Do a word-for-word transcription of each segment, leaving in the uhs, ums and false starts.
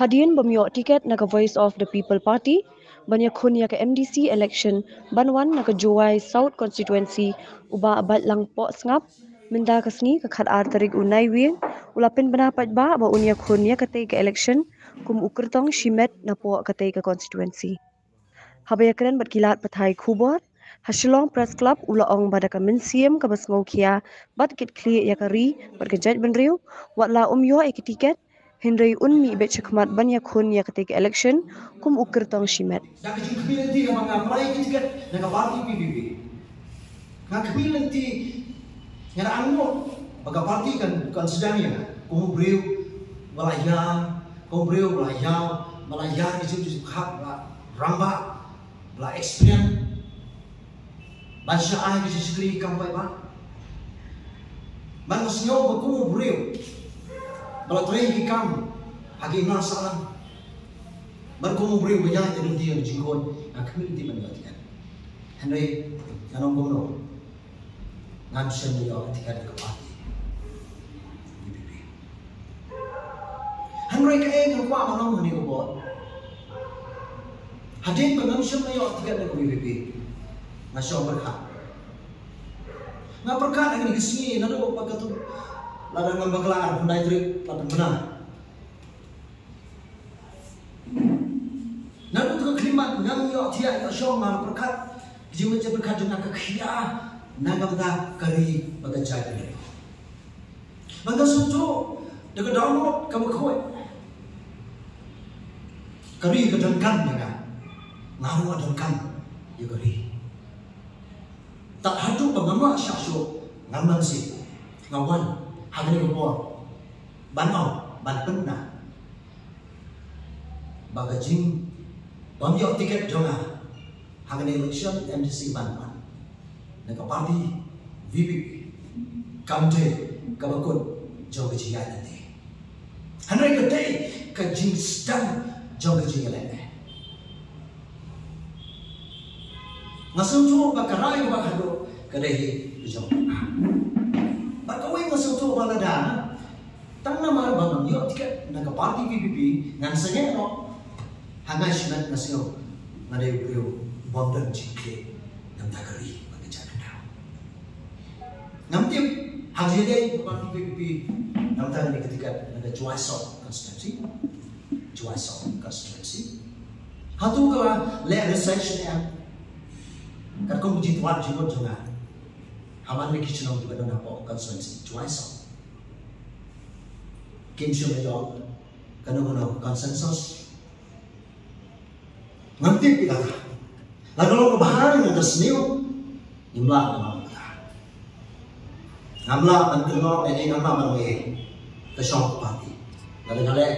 Hadien bym ïoh tiket na ka Voice of the People Party ban ïakhun ïa ka M D C election ban wan na ka Jowai South Constituency, u Bah Baitlang Pohsngap, mynta ka sngi ka khatar tarik u Naiwieng, u la pynbna paidbah ba un ïakhun ïa katei ka election kum u kyrtong shimet napoh katei ka constituency. Haba ïakren bad ki lad pathai khubor ha Shillong Press Club, u la ong ba da ka mynsiem kaba sngewkhia bad kitkhlieh ïa ka ri bad ka jaitbynriew, wat la um ïoh ïa ki tiket, hynrei un mih beit shakhmat ban ïakhun ïa katei ka election kum u kyrtong shimet. Da ka jingkhmih lynti haba nga apply ki tiket na ka party P P P, nga khmih lynti, nga da angnud ba ka party kan consider ïa nga kum u briew ba la ïaw, kum u briew ba la ïaw, ba la ïaw ki jingkit jingkhap, ba la rangbah, ba la experience, ban shah ai ki jingshakri kam paidbah. Bad nga sngew ba kum u briew ba la trei ki kam ha ki imlang sahlang, bad kum u briew ba ïaid lynti ha ka jingkhun, nga khmih lynti ban ïoh tiket. Hynrei ngan ong kumno, ngam shym la ïoh tiket na ka party V P P. Hynrei kaei kaba nga kwah ban ong ha kane ka por, hadien ba ngam shym la ïoh tiket na ka V P P, nga shong pyrkhat. Nga pyrkhat ha kine ki sngi naduh ba katto, lada ngam bakla, arphew khyndai tarik la pynbna. Naduh ka khyllipmat ngam ïoh thiah ïoh shong, nga pyrkhat, jingmut jingpyrkhat jong nga ka khia na ka bynta ka ri bad ka jaitbynriew. Bad nga sngewthuh da ka download kaba khuid, ka ri ka donkam ïa nga, nga ruh nga donkam ïa ka ri. Tad haduh ba ngam lah shah shuh, ngam lah sih, nga wan ha kane ka por ban ong, ban pynbna ba ka jingbym ïoh tiket jong nga ha kane election M D C ban wan na ka party V P P kam dei kaba kut jong ka jingïaid lynti. Hynrei ka dei ka jingsdang jong ka jingïaleh. Nga sngewthuh ba ka rai kaba khatduh ka dei hi ka jong. Bad kawei nga sngewthuh ba lada tang namar ba ngam ïoh tiket na ka party V P P, ngan sangeh noh. Ha nga shimet nga sngew nga dei u briew bym don jingkhlieh na ka bynta ka ri bad ka jaitbynriew. Ngam tip ha ka jingdei ka party V P P na ka bynta kane ka tiket na ka Jowai South constituency. Jowai South constituency. Hato ka la leh research ne em? Katkum ka jingtwad jingmut jong nga, ha man la ki shnong kiba don hapoh constituency Jowai South, kim shym la ïoh kano kano consensus. Ngam tip ïa kata. La ka long kaba bha ne ka sniew, ngim lah ban ong kata. Ngam lah ban kynnoh ne ngam lah ban ong ei, ka shong ka party. Lada ka leh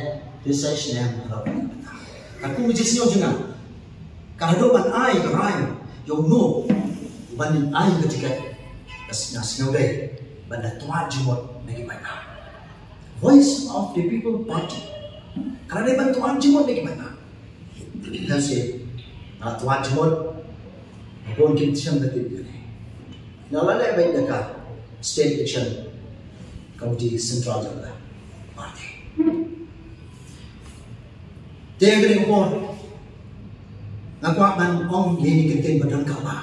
research ne em, ka long kata. Katkum ka jingsngew jong nga, ka haduh ban ai ka rai ïa uno uban ai ka tiket, ka sngewdei ban da twad jingmut na ki paidbah. Voice of the People Party ka la dei ban twad jingmut na ki paidbah. Lehse nga la twad jingmut, bun kim shem da tip ïa nga. Nga la leh beit da ka State Election Committee Central jong ka party. Te ha kane ka por nga kwah ban ong ïa kine ki kyntien ba donkam ba,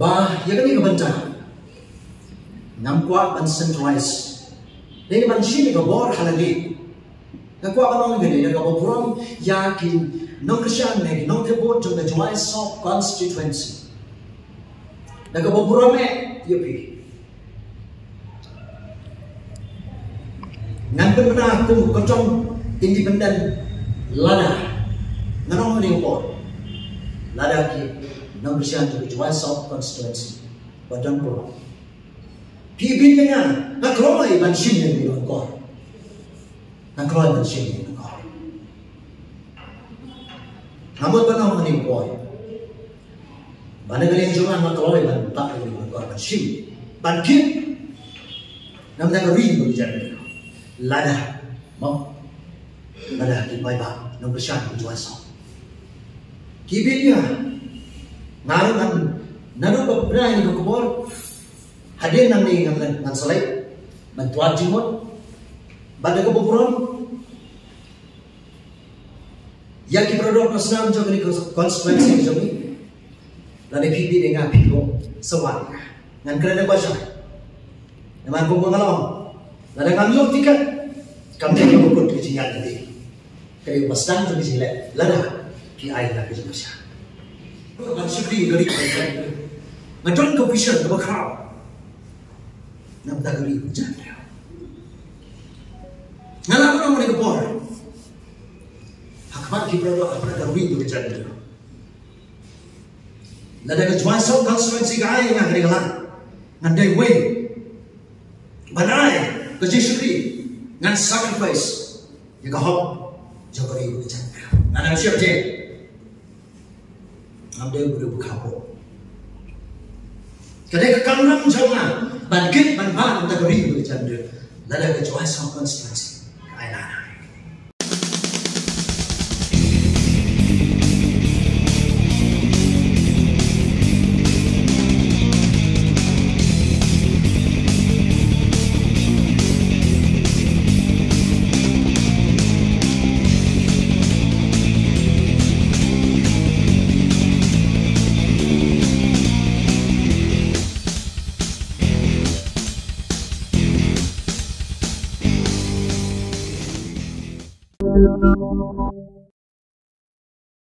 ba ïa kane ka bynta ngam kwah ban centralize. Dei ban shim ïa ka bor ha lade. Nga kwah ban ong ïa kane da kaba burom ïa ki nongkyrshan ne ki nongtrei vote jong ka Jowai South constituency. Da kaba burom eh ïa phi. Ngan pynbna kum u kyrtong independent lada, ngan ong ha kane ka por, lada ki nongkyrshan jong ka Jowai South constituency ba don burom, phi bit ïa nga, nga kloi ban shim ïa kane ka kor. Nga kloi ban shim ïa kane ka kor. Nga mut ban ong ha kane ka por ba na ka liang jong nga, nga kloi ban bat ïa kane ka kor, ban shim, ban kit. Namar ka ri bad ka jaitbynriew. Lada, mo, lada ki paidbah nongkyrshan ka Jowai South ki bit ïa nga, ruh ngan, naduh ba pynbna ïa kane ka kor, Hadien nangne ngan, ngan sa leit ban twad jingmut bad da kaba burom ïa ki para doh para snam jong kane ka constituency jong ngi. Lada phi bit ïa nga, phi long sa wan ïa nga. Ngan kren da kaba shai. Namar kumba nga la ong, lada ngam ïoh tiket, kam dei kaba kut ka jingïaid lynti. Ka dei kaba sdang ka jingleh lada ki ai ïa nga ka jingkyrshan. Ban shakri ïa ka ri ka jaitbynriew. Nga don ka vision kaba khraw na ka bynta ka ri ka jaitbynriew. Nga la ong ha kane ka por ha khmat ki para doh, ha khmat ka ri ka jaitbynriew. Lada ka Jowai South constituency ka ai ïa nga kane ka lad, ngan dei uwei ban ai ka jingshakri, ngan sacrifice ïa ka hok jong ka ri ka jaitbynriew. Ngan ym sheptieng. Ngam dei u briew ba khapoh. Ka dei ka kamram jong nga ban kit ban bam da ka ri ka jaitbynriew. Lada ka Jowai South constituency ka ai lad.